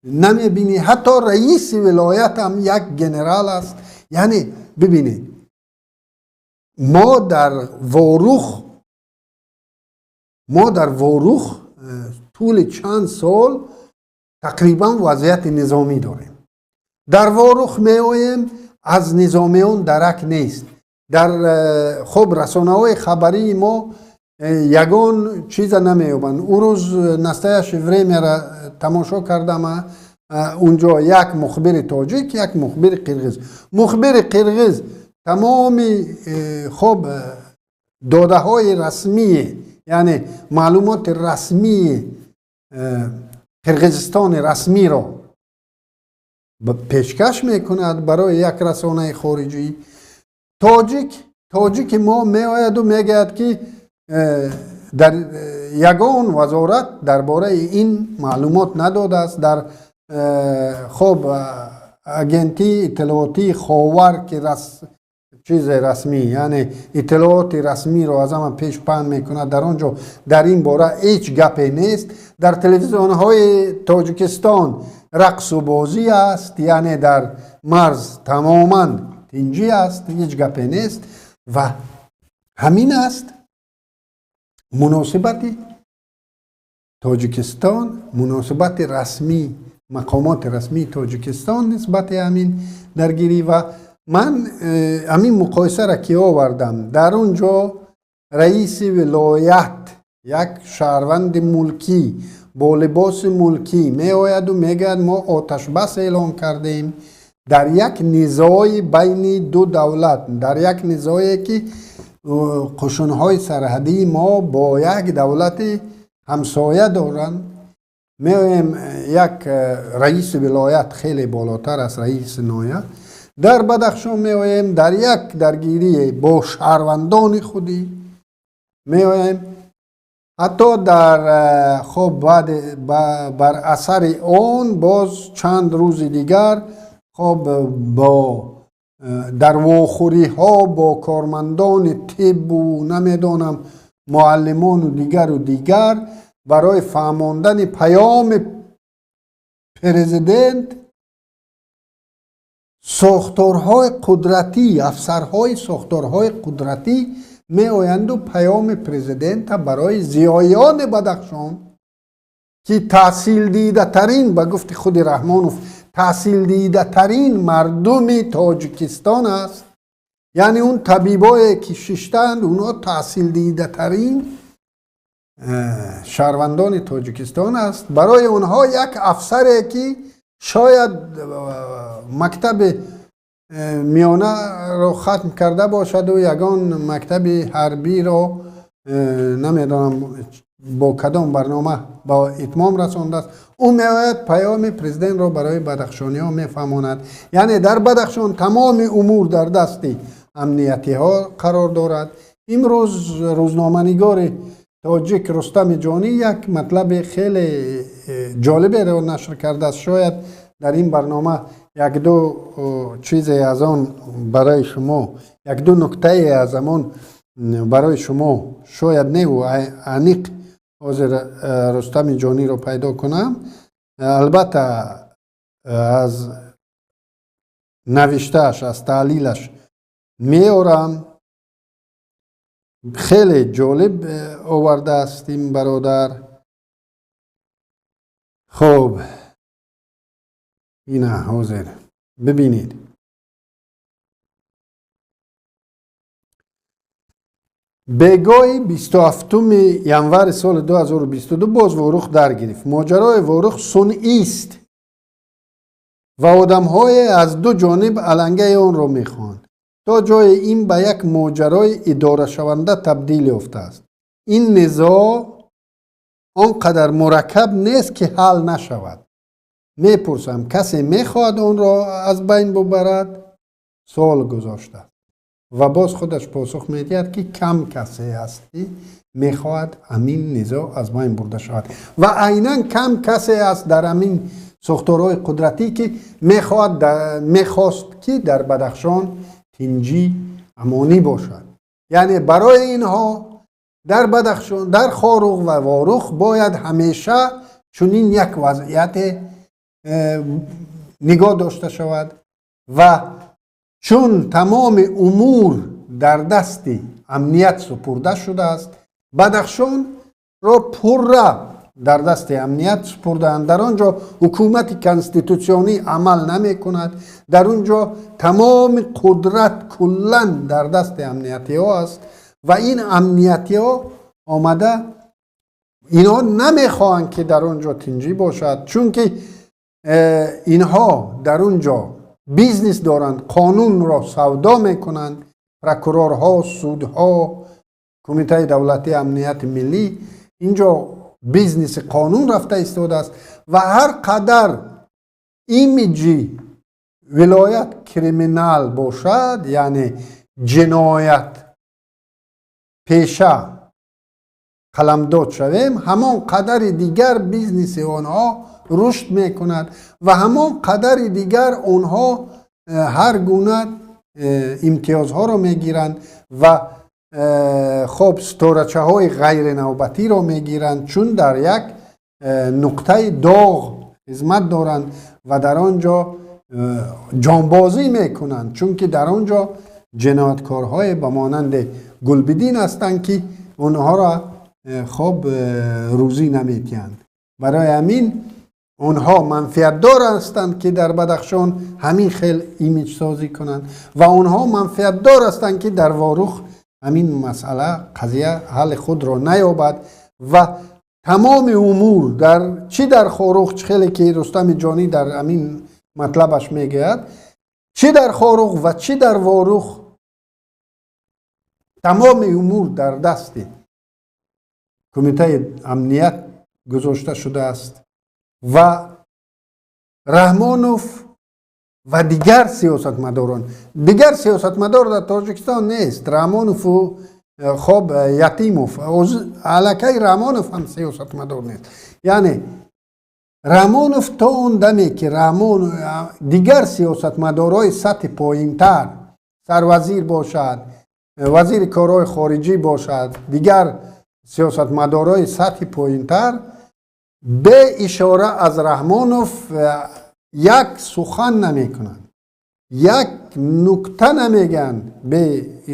намебинӣ, ҳатто раиси вилоятам як генерал аст. Яъне бибинед, мо дар Ворух тӯли чанд сол тақрибан вазъияти низомӣ дорем. Дар Ворух меоем, аз низомиён дарак нест. Дар хуб расонаҳои хабарии мо ягон чиза намеёбанд. Ӯ рӯз «Настоящее время» ра тамошо кардам. Унҷо як мухбири тоҷик, як мухбири қирғиз. Мухбири қирғиз тамоми хуб додаҳои расмии, яъне маълумоти расмии Қирғизистони расмиро пешкаш мекунад барои як расонаи хориҷӣ. Тоҷики мо меояду мегӯяд, ки дар ягон вазорат дар бораи ин маълумот надодааст. Дар хоб агентии иттилоотии Ховар, ки чизе расмӣ, яъне иттилооти расмиро аз ҳама пеш паҳн мекунад, дар он ҷо дар ин бора ҳеҷ гапе нест. Дар телевизионҳои Тоҷикистон рақсу бозӣ аст, яъне дар марз тамоман тинҷӣ аст, ҳеҷ гапе нест. Ва ҳамин аст муносибати Тоҷикистон, муносибати расмӣ, мақомоти расмии Тоҷикистон нисбати ҳамин даргирӣ. Ва ман ҳамин муқоисаро ки овардам, дар он ҷо раиси вилоят, як шаҳрванди мулкӣ бо либоси мулкӣ меояду мегӯяд: «Мо оташбас эълон кардем», дар як низои байни ду давлат, дар як низое, ки қушунҳои сарҳадии мо бо як давлати ҳамсоя доранд. Меоем, як раиси вилоят хеле болотар аз раиси ноҳия. Дар Бадахшон меоем, дар як даргирӣ бо шаҳрвандони худӣ меоем, ҳатто дар хоб баъд бар асари он боз чанд рӯзи дигар хоб бо дар вохӯриҳо бо кормандони тиббу намедонам муаллимону дигару дигар барои фаҳмондани паёми президент сохторҳои қудратӣ, афсарҳои сохторҳои қудратӣ меоянду паёми президента барои зиёиёни Бадахшон, ки таҳсилдидатарин, ба гуфти худи Раҳмонов, таҳсилдидатарин мардуми Тоҷикистон аст, яъне он табибое ки шиштаанд, онҳо таҳсилдидатарин шаҳрвандони Тоҷикистон аст, барои онҳо як афсаре, ки шояд мактаби миёнаро хатм карда бошаду ягон мактаби ҳарбиро намедонам бо кадом барнома ба итмом расондааст, ӯ меояд, паёми президентро барои бадахшониҳо мефаҳмонад. Яъне дар Бадахшон тамоми умур дар дасти амниятиҳо қарор дорад. Имрӯз рӯзноманигори тоҷик Рустами Ҷонӣ як матлаби хеле ҷолиберо нашр кардааст. Шояд дар ин барнома якду чизе аз он барои шумо, якду нуктае аз он барои шумо, шояд неву аниқ ҳозир Рустами Ҷониро пайдо кунам. Албатта, аз навиштааш, аз таҳлилаш меорам. Хеле ҷолиб овардааст ин бародар. Хуб, ина ҳозир бибинед. Бегоҳи 27 январи соли 2022 боз Ворух даргирифт. Моҷарои Ворух сунъист ва одамҳое аз ду ҷониб алангаи онро мехоҳанд, то ҷое ин ба як моҷарои идорашаванда табдил ёфтааст. Ин низоъ он қадар мураккаб нест, ки ҳал нашавад. Мепурсам, касе мехоҳад онро аз байн бубарад? Суол гузоштааст ва боз худаш посух медиҳад, ки кам касе аст, ки мехоҳад ҳамин низоъ аз байн бурда шавад, ва айнан кам касе аст дар ҳамин сохторҳои қудратӣ, ки мехоҳад, мехост, ки дар Бадахшон тинҷӣ, амонӣ бошад. Яъне барои инҳо дар Бадахшон, дар Хоруғ ва Ворух бояд ҳамеша чунин як вазъияте нигоҳ дошта шавад. Ва чун тамоми умур дар дасти амният супурда шудааст, Бадахшонро пурра дар дасти амният супурдаанд, дар он ҷо ҳукумати конститутсионӣ амал намекунад, дар он ҷо тамоми қудрат куллан дар дасти амниятиҳо аст ва ин амниятиҳо омада инҳо намехоҳанд, ки дар он ҷо тинҷӣ бошад, чунки инҳо дар он ҷо бизнес доранд, қонунро савдо мекунанд. Прокурорҳо, судҳо, Кумитаи давлатии амнияти миллӣ, инҷо бизнеси қонун рафта истодааст ва ҳар қадар имиҷи вилоят криминал бошад, яъне ҷиноят пеша қаламдод шавем, ҳамон қадари дигар бизнеси онҳо рушд мекунад ва ҳамон қадари дигар онҳо ҳар гуна имтиёзҳоро мегиранд ва хоб ситорачаҳои ғайринавбатиро мегиранд, чун дар як нуқтаи доғ хизмат доранд ва дар он ҷо ҷонбозӣ мекунанд, чунки дар он ҷо ҷинояткорҳое ба монанди Гулбиддин ҳастанд, ки онҳоро хоб рӯзӣ наметиҳанд. Барои ҳамин онҳо манфиатдор ҳастанд, ки дар Бадахшон ҳамин хел имиҷсозӣ кунанд, ва онҳо манфиатдор ҳастанд, ки дар Ворух ҳамин масъала, қазия ҳалли худро наёбад ва тамоми умур дар чӣ дар Хоруғ, чӣ хеле ки Рустами Ҷонӣ дар ҳамин матлабаш мегӯяд, чӣ дар Хоруғ ва чӣ дар Ворух тамоми умур дар дасти Кумитаи амният гузошта шудааст. Ва Раҳмонов ва дигар сиёсатмадорон, дигар сиёсатмадор дар Тоҷикистон нест. Раҳмонову, хоб, Ятимов, аллакай Раҳмонов ҳам сиёсатмадор нест. Яъне Раҳмонов то он даме ки Раҳмон, дигар сиёсатмадорҳои сатҳи поинтар, сарвазир бошад, вазири корҳои хориҷӣ бошад, дигар сиёсатмадорҳои сатҳи поинтар бе ишора аз Раҳмонов як сухан намекунанд, як нукта намегӯянд бе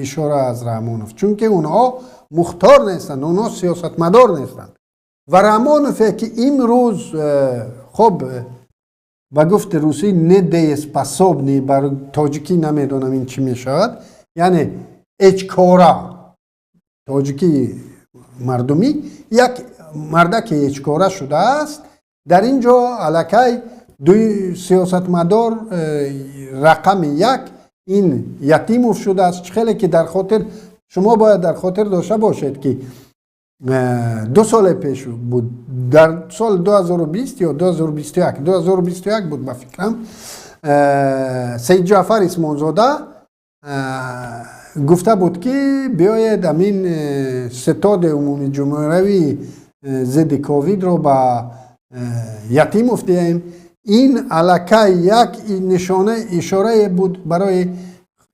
ишора аз Раҳмонов, чунки онҳо мухтор нестанд, онҳо сиёсатмадор нестанд. Ва Раҳмонове ки имрӯз, хоб, ба гуфти русӣ, недееспособный, бар тоҷикӣ намедонам ин чӣ мешавад, яъне ҳечкора, тоҷикии мардумӣ, як мардаки ҳечкора шудааст. Дар ин ҷо аллакай дуи сиёсатмадор рақами як ин Ятимов шудааст. Чӣ хеле ки дар хотир, шумо бояд дар хотир дошта бошед, ки 2 соли пеш буд, дар соли 2020 ё 2021, 2021 буд ба фикрам, Саидҷаъфар Исмонзода гуфта буд, ки биёед, амин ситоди умумии ҷумҳуриявии зидди ковидро ба Ятимов диҳем. Ин аллакай як нишона, ишорае буд барои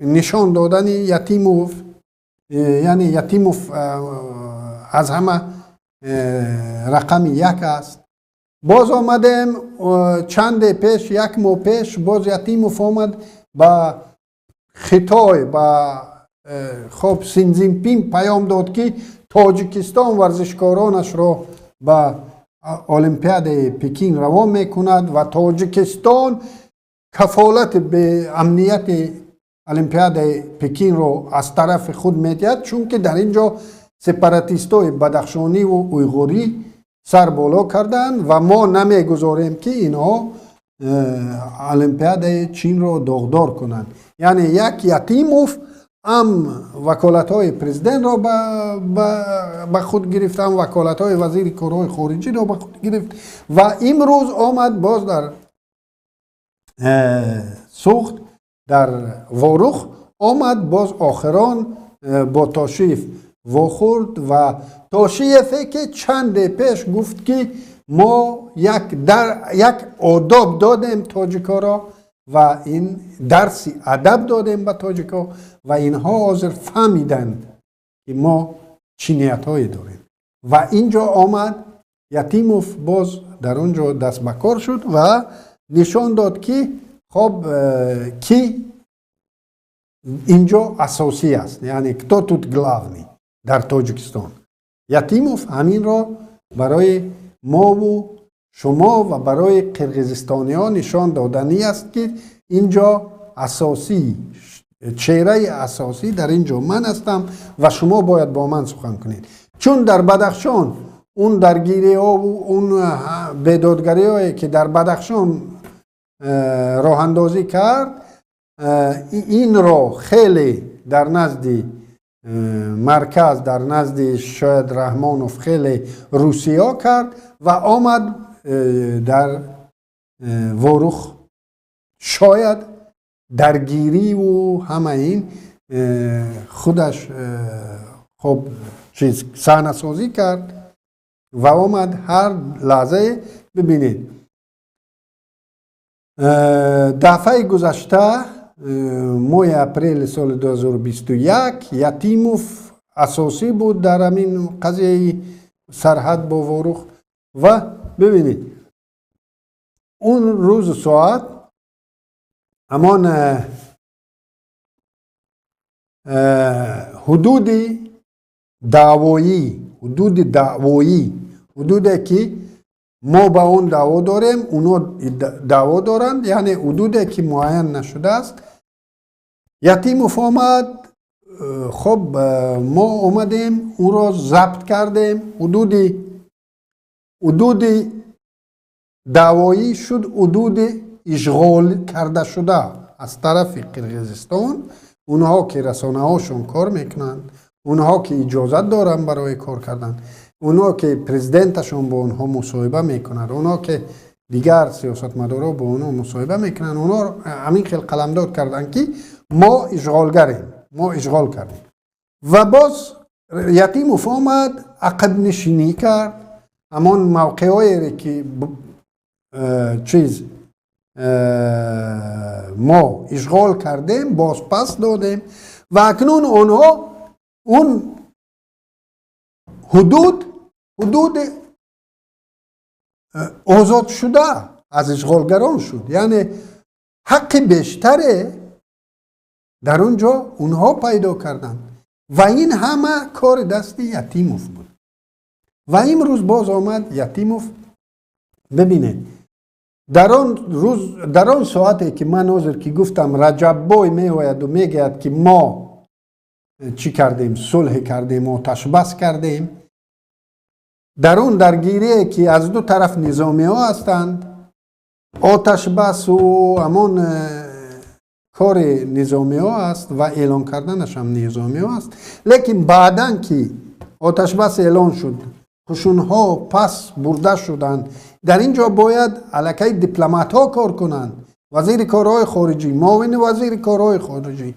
нишон додани Ятимов, яъне Ятимов аз ҳама рақами як аст. Боз омадем чанде пеш, як моҳ пеш, боз Ятимов омад ба Хитой, ба, хоб, Си Цзинпин паём дод, ки Тоҷикистон варзишкоронашро ба Олимпиадаи Пекин равон мекунад ва Тоҷикистон кафолати амнияти Олимпиадаи Пекинро аз тарафи худ медиҳад, чунки дар ин ҷо сепаратистои бадахшониву уйғурӣ сар боло карданд ва мо намегузорем, ки инҳо Олимпиадаи Чинро доғдор кунанд. Яъне як Ятимов ҳам ваколатҳои президентро ба худ гирифт, ҳам ваколатҳои вазири корҳои хориҷиро ба худ гирифт ва имрӯз омад боз дар Суғд, дар Ворух омад, боз охирон бо Тошиев вохӯрд. Ва Тошиеве ки чанде пеш гуфт, ки мо як одоб додем тоҷикоро ва ин дарси адаб додем ба тоҷико ва инҳо ҳозир фаҳмиданд, ки мо чӣ ниятҳое дорем. Ва инҷо омад Ятимов, боз дар он ҷо даст ба кор шуд ва нишон дод, ки, хоб, ки инҷо асосӣ аст, яъне кто тут главный дар Тоҷикистон. Ятимов ҳаминро барои мову шумо ва барои қирғизистониҳо нишон доданӣ аст, ки инҷо асосӣ, чеҳраи асосӣ дар ин ҷо ман ҳастам ва шумо бояд бо ман сухан кунед. Чун дар Бадахшон он даргириҳову он бедодгариҳое ки дар Бадахшон роҳандозӣ кард, инро хеле дар назди марказ, дар назди шояд Раҳмонов хеле рӯсиё кард ва омад дар Ворух шояд даргириву ҳама ин худаш, хоб, чиз саҳнасозӣ кард ва омад. Ҳар лаҳзае бибинед, дафъаи гузашта, моҳи апрели соли 2021, Ятимов асосӣ буд дар ҳамин қазияи сарҳад бо Ворух. Ва бибинед, он рӯзу соат ҳамон ҳудуди даъвоӣ, ҳудуди даъвоӣ, ҳудуде ки мо ба он даъво дорем, оно даъво доранд, яъне ҳудуде ки муайян нашудааст. Ятимов омад, хоб, мо омадем, ӯро забт кардем. Ҳудуди даъвоӣ шуд ҳудуди ишғол карда шуда аз тарафи Қирғизистон. Онҳо ки расонаҳошон кор мекунанд, онҳо ки иҷозат доранд барои кор кардан, онҳо ки президенташон бо онҳо мусоҳиба мекунад, онҳо ки Дигар сиёсатмадорҳо бо онҳо мусоҳиба мекунанд, онҳо ҳамин хел қаламдод карданд, ки мо ишғолгарем, мо ишғол кардем. Ва боз Ятимов омад, ақибнишинӣ кард. Ҳамон мавқеъҳое, ки чиз мо ишғол кардем, боз пас додем ва акнун онҳо он ҳудуди озод шуда аз ишғолгарон шуд, яъне ҳаққи бештаре дар он ҷо онҳо пайдо карданд. Ва ин ҳама кори дасти Ятимов буд. Ва имрӯз боз омад Ятимов. Бибинед, дар он рӯз, дар он соате, ки ман ҳозир ки гуфтам, Раҷаббой меояду мегӯяд, ки мо чӣ кардем, сулҳ кардем, оташбас кардем, дар он даргирие, ки аз ду тараф низомиҳо ҳастанд, оташбасу ҳамон кори низомиҳо аст ва эълон карданаш ҳам низомиҳо аст. Лекин баъдан ки оташбас эълон шуд, қушунҳо пас бурда шуданд, дар ин ҷо бояд аллакай дипломатҳо кор кунанд: вазири корҳои хориҷӣ, муовини вазири корҳои хориҷӣ,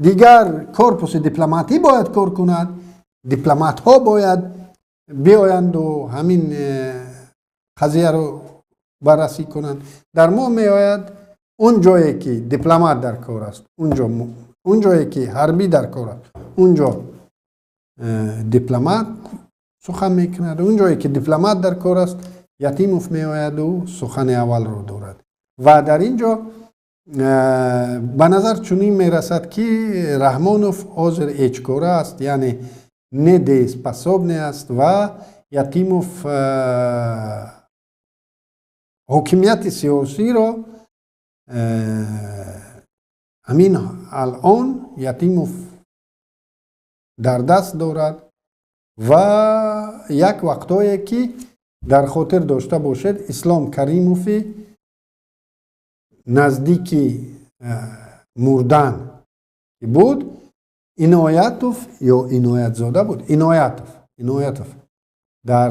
дигар корпуси дипломатӣ бояд кор кунад. Дипломатҳо бояд биоянду ҳамин қазияро баррасӣ кунанд. Дар мо меояд, он ҷое ки дипломат дар кор аст, он ҷое ки ҳарбӣ дар кор аст, он ҷо дипломат сухан мекунад, он ҷое ки дипломат дар кор аст, Ятимов меояду сухани аввалро дорад. Ва дар ин ҷо ба назар чунин мерасад, ки Раҳмонов ҳозир ҳечкора аст, яъне недееспособный аст ва Ятимов ҳокимияти сиёсиро ҳамин алон Ятимов дар даст дорад. Ва як вақтое, ки дар хотир дошта бошед, Ислом Каримови наздики мурдан буд, Иноятов ё Иноятзода буд, Иноятов дар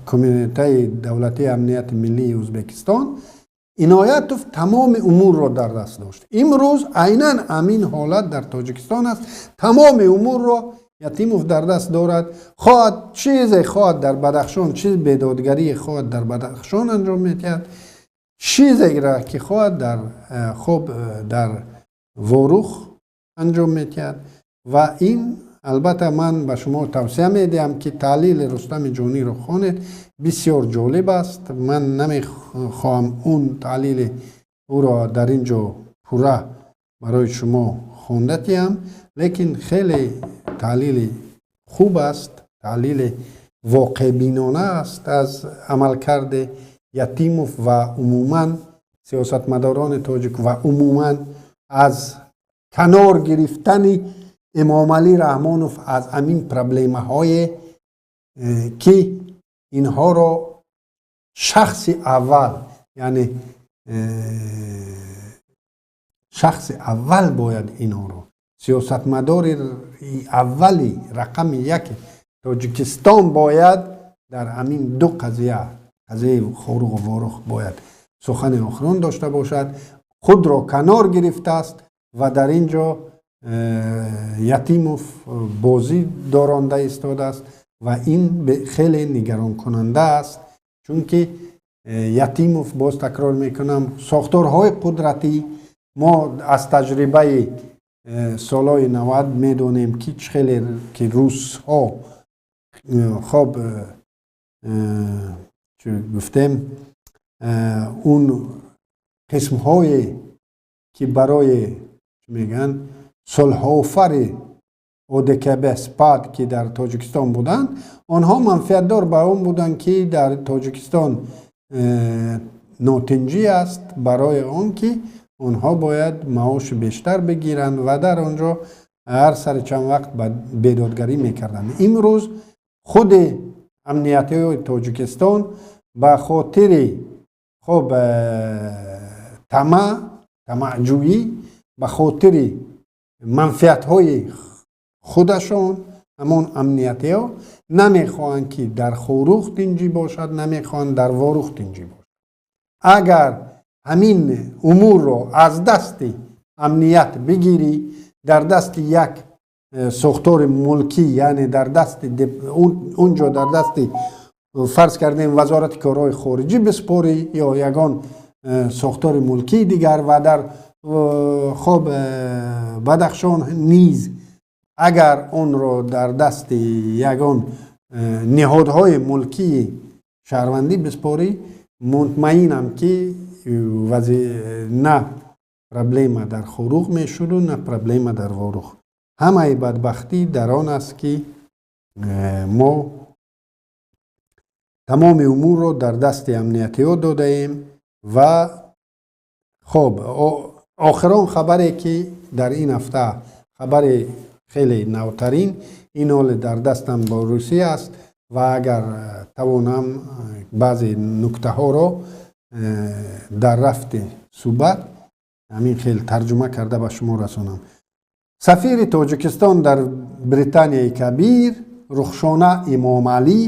Кумитаи давлатии амнияти миллии Ӯзбекистон, Иноятов тамоми умурро дар даст дошт. Имрӯз айнан ҳамин ҳолат дар Тоҷикистон аст. Тамоми умурро Ятимов дар даст дорад. Хоҳад чизе хоҳад дар Бадахшон, чиз бедодгарие хоҳад дар Бадахшон анҷом медиҳад, чизеро ки хоҳад дар хоб дар Ворух анҷом медиҳад. Ва ин албатта ман ба шумо тавсия медиҳам, ки таҳлили Рустами Ҷониро хонед, бисёр ҷолиб аст. Ман намехоҳам он таҳлили ӯро дар ин ҷо пурра барои шумо хонда диҳам, лекин хеле таҳлили хуб аст, таҳлили воқеъбинона аст аз амалкарди Ятимов ва умуман сиёсатмадорони тоҷик ва умуман аз канор гирифтани Эмомалӣ Раҳмонов аз ҳамин проблемаҳое, ки инҳоро шахси аввал, яъне шахси аввал бояд инҳоро, сиёсатмадори аввали рақами яки Тоҷикистон бояд дар ҳамин ду қазия, қазияи Хоруғу Ворух, бояд сухани охирон дошта бошад, худро канор гирифтааст ва дар ин ҷо Ятимов бозӣ доронда истодааст. Ва ин хеле нигаронкунанда аст, чунки Ятимов, боз такрор мекунам, сохторҳои қудратӣ, мо аз таҷрибаи солҳои 90 медонем, ки чӣ хеле ки русҳо хоб гуфтем, он қисмҳое, ки барои мегӯянд сулҳофари ОДКБ СПАД, ки дар Тоҷикистон буданд, онҳо манфиатдор ба он буданд, ки дар Тоҷикистон нотинҷӣ аст, барои он ки онҳо бояд маоши бештар бигиранд ва дар он ҷо ҳар сари чанд вақт бедодгарӣ мекарданд. Имрӯз худи амниятиҳои Тоҷикистон ба хотири хоб тамаъҷӯӣ, ба хотири манфиатҳои худашон, ҳамон амниятиҳо намехоҳанд, ки дар Хоруғ тинҷӣ бошад, намехоҳанд дар Ворух тинҷӣ бошад. Агар ҳамин умурро аз дасти амният бигирӣ, дар дасти як сохтори мулкӣ, яъне дар дасти унҷо, дар дасти, фарз кардем, Вазорати корҳои хориҷӣ биспорӣ ё ягон сохтори мулкии дигар, ва дар хоб Бадахшон низ агар онро дар дасти ягон ниҳодҳои мулкии шаҳрвандӣ биспорӣ, мутмаинам, ки на проблема дар Хоруғ мешуду, на проблема дар Ворух. Ҳамаи бадбахтӣ дар он аст, ки мо тамоми умурро дар дасти амниятиҳо додаем. Ва хоб, охирон хабаре, ки дар ин ҳафта, хабари хеле навтарин, ин ҳоле дар дастам бо русӣ аст ва агар тавонам, баъзе нуктаҳоро дар рафти суҳбат ҳамин хел тарҷума карда ба шумо расонам. Сафири Тоҷикистон дар Британияи Кабир Рухшона Имомалӣ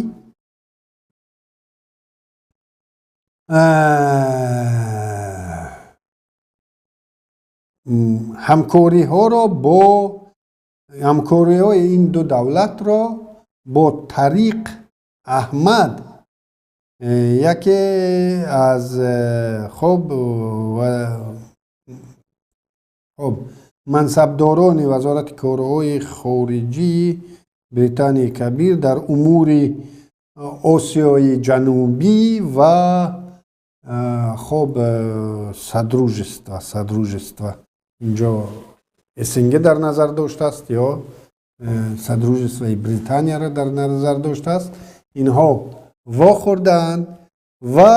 ҳамкориҳоро бо ҳамкориҳои ин ду давлатро бо Тариқ Аҳмад, яке аз хоб мансабдорони Вазорати корҳои хориҷии Британияи Кабир дар умури Осиёи Ҷанубӣ ва хоб содружество, инҷо СНГ дар назар доштааст ё содружествои Британияро дар назар доштааст, инҳо вохӯрдаанд. Ва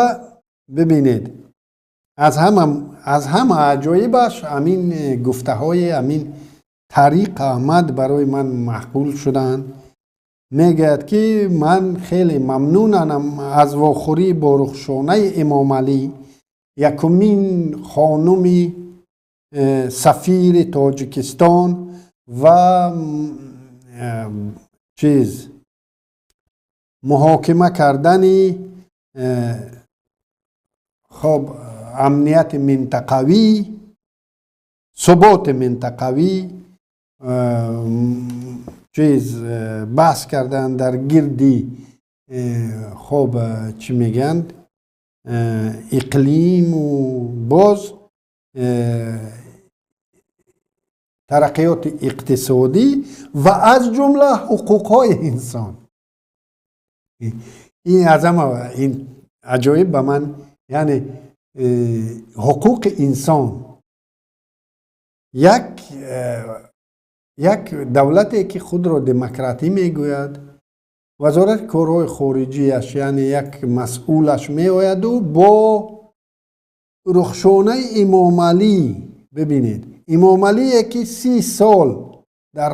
бибинед, аз ҳама аҷоибаш ҳамин гуфтаҳои ҳамин Тариқ Аҳмад барои ман маъқул шуданд. Мегӯяд, ки ман хеле мамнунам аз вохӯрӣ бо Рухшонаи Эмомалӣ, якумин хонуми сафири Тоҷикистон, ва чиз муҳокима кардани хоб амнияти минтақавӣ, суботи минтақавӣ, чиз баҳс карданд дар гирди хоб, чӣ мегӯянд, иқлиму боз тараққиёти иқтисодӣ ва аз ҷумла ҳуқуқҳои инсон. Ин аз ҳама ин аҷоиб ба ман, яъне ҳуқуқи инсон. Як давлате, ки худро демократӣ мегӯяд, вазорати корҳои хориҷиаш, яъне як масъулаш меояду бо Рухшонаи Имомалӣ, бибинед, Имомалие, ки 30 сол дар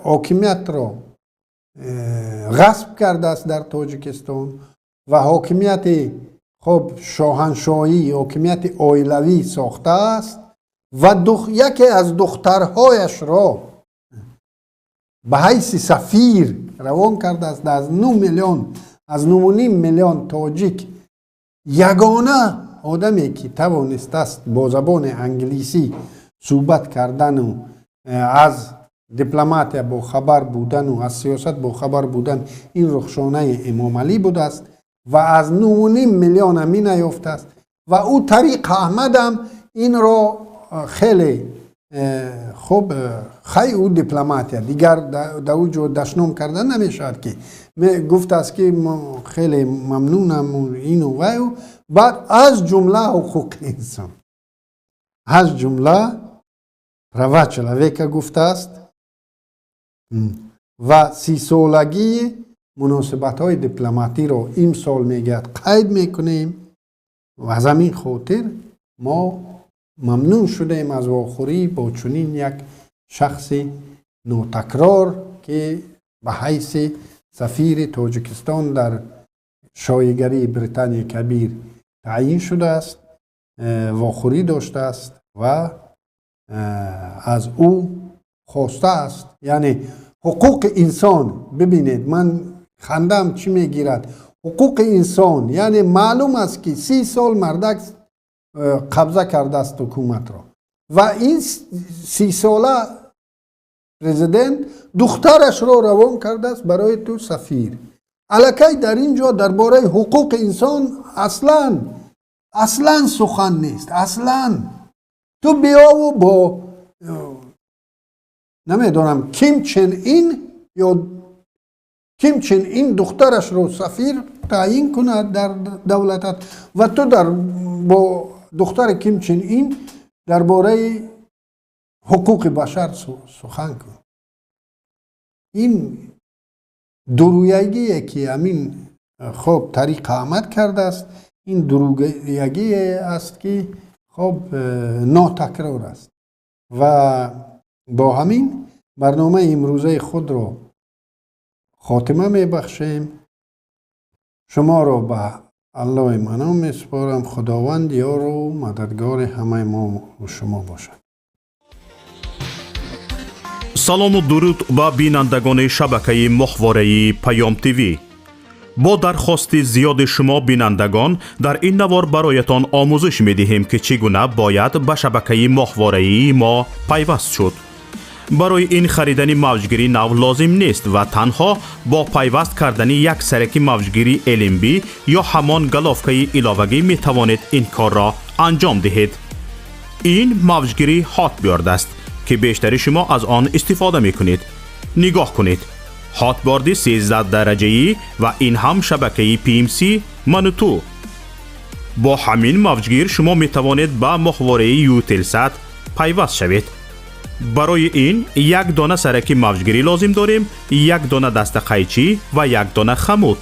ҳокимиятро ғасб кардааст дар Тоҷикистон ва ҳокимияти хоб шоҳаншоҳӣ, ҳокимияти оилавӣ сохтааст ва яке аз духтарҳояшро ба ҳайси сафир равон кардааст. Аз 9 миллион, аз 9,5 миллион тоҷик ягона одаме, ки тавонистааст бо забони англисӣ суҳбат кардану аз дипломатия бохабар будану аз сиёсат бохабар будан, ин Рухшонаи Эмомалӣ будааст ва аз 9,5 миллион ҳамин наёфтааст. Ва ӯ Тариқ Аҳмадам инро хеле хуб, хай, ӯ дипломатия дигар дар ӯ ҷо дашном карда намешавад, ки гуфтааст, ки хеле мамнунам ину ваю, баъд аз ҷумла ҳуқуқи инсон, аз ҷумла права человека гуфтааст ва 30-солагии муносибатҳои дипломатиро имсол, мегӯяд, қайд мекунем ва аз ҳамин хотир мо мамнун шудаем аз вохӯрӣ бо чунин як шахси нотакрор, ки ба ҳайси сафири Тоҷикистон дар Шоҳигарии Британияи Кабир таъйин шудааст, вохӯрӣ доштааст ва аз ӯ хостааст, яъне ҳуқуқи инсон. Бибинед, ман хандаам чӣ мегирад. Ҳуқуқи инсон, яъне маълум аст, ки 30 сол мардак қабза кардааст ҳукуматро ва ин 30 сола президент духтарашро равон кардааст барои ту сафир. Аллакай дар ин ҷо дар бораи ҳуқуқи инсон аслан сухан нест. Аслан ту биёву бо намедонам Ким Чен Ин ё Ким Чен Ин духтарашро сафир таъин кунад дар давлатат ва ту бо духтари Ким Чен Ин дар бораи ҳуқуқи башар сухан кун. Ин дуруягие, ки ҳамин хоб тариқ омад кардааст, ин дуруягие аст, ки хоб нотакрор аст. Ва бо ҳамин барномаи имрӯзаи худро хотима мебахшем. Шуморо ба Аллоҳи манон месупорам. Худованд ёру мададгори ҳамаи мо шумо бошад. Салому дуруд ба бинандагони шабакаи моҳвораи Паём ТВ. Бо дархости зиёди шумо бинандагон, дар ин навор бароятон омӯзиш медиҳем, ки чӣ гуна бояд ба шабакаи моҳвораии мо пайваст шуд. Барои ин харидани мавҷгири нав лозим нест ва танҳо бо пайваст кардани як сараки мавҷгири LNB ё ҳамон головкаи иловагӣ метавонед ин корро анҷом диҳед. Ин мавҷгири Hotbird аст, ки бештари шумо аз он истифода мекунед. Нигоҳ кунед, Hotbird 13 дараҷаӣ ва ин ҳам шабакаи PMC Мануту. Бо ҳамин мавҷгир шумо метавонед ба моҳвораи Eutelsat пайваст шавед. Барои ин як дона сараки мавҷгирӣ лозим дорем, як дона дастақайчӣ ва як дона хамут.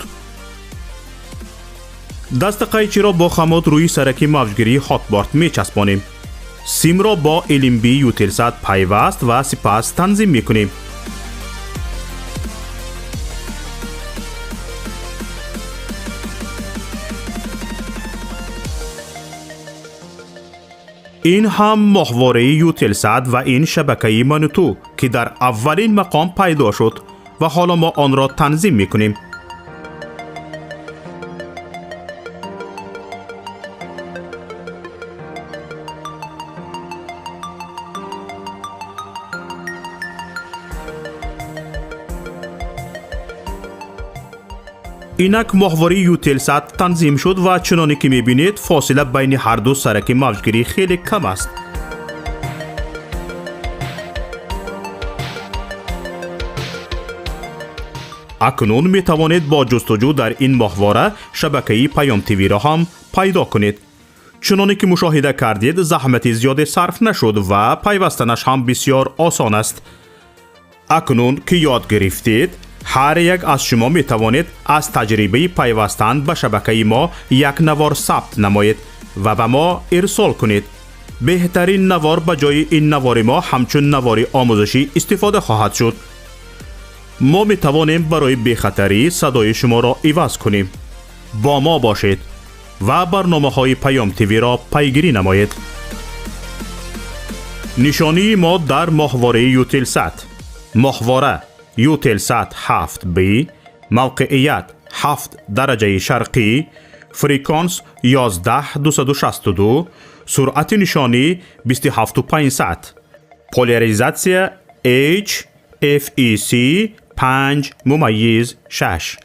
Дастақайчиро бо хамут рӯи сараки мавҷгирии Hotbird мечаспонем. Симро бо LNB Eutelsat пайваст ва сипас танзим мекунем. Ин ҳам моҳвораи Eutelsat ва ин шабакаи Мануту, ки дар аввалин мақом пайдо шуд ва ҳоло мо онро танзим мекунем. Инак моҳвораи Eutelsat танзим шуд ва чуноне ки мебинед, фосила байни ҳарду сараки мавҷгирӣ хеле кам аст. Акнун метавонед бо ҷустуҷӯ дар ин моҳвора шабакаи Паём ТВ-ро ҳам пайдо кунед. Чуноне ки мушоҳида кардед, заҳмати зиёде сарф нашуд ва пайвастанаш ҳам бисёр осон аст. Акнун ки ёд гирифтед, ҳар як аз шумо метавонед аз таҷрибаи пайвастан ба шабакаи мо як навор сабт намоед ва ба мо ирсол кунед. Беҳтарин навор ба ҷои ин навори мо ҳамчун навори омӯзишӣ истифода хоҳад шуд. Мо метавонем барои бехатарӣ садои шуморо иваз кунем. Бо мо бошед ва барномаҳои Паём ТВ-ро пайгирӣ намоед. Нишонии мо дар моҳвораи Eutelsat: моҳвора Eutelsat 7B, мавқеият 7 дараҷаи шарқӣ, фреквенс 11262, суръати нишонӣ 27500, поляризатсия H FEC 5.6.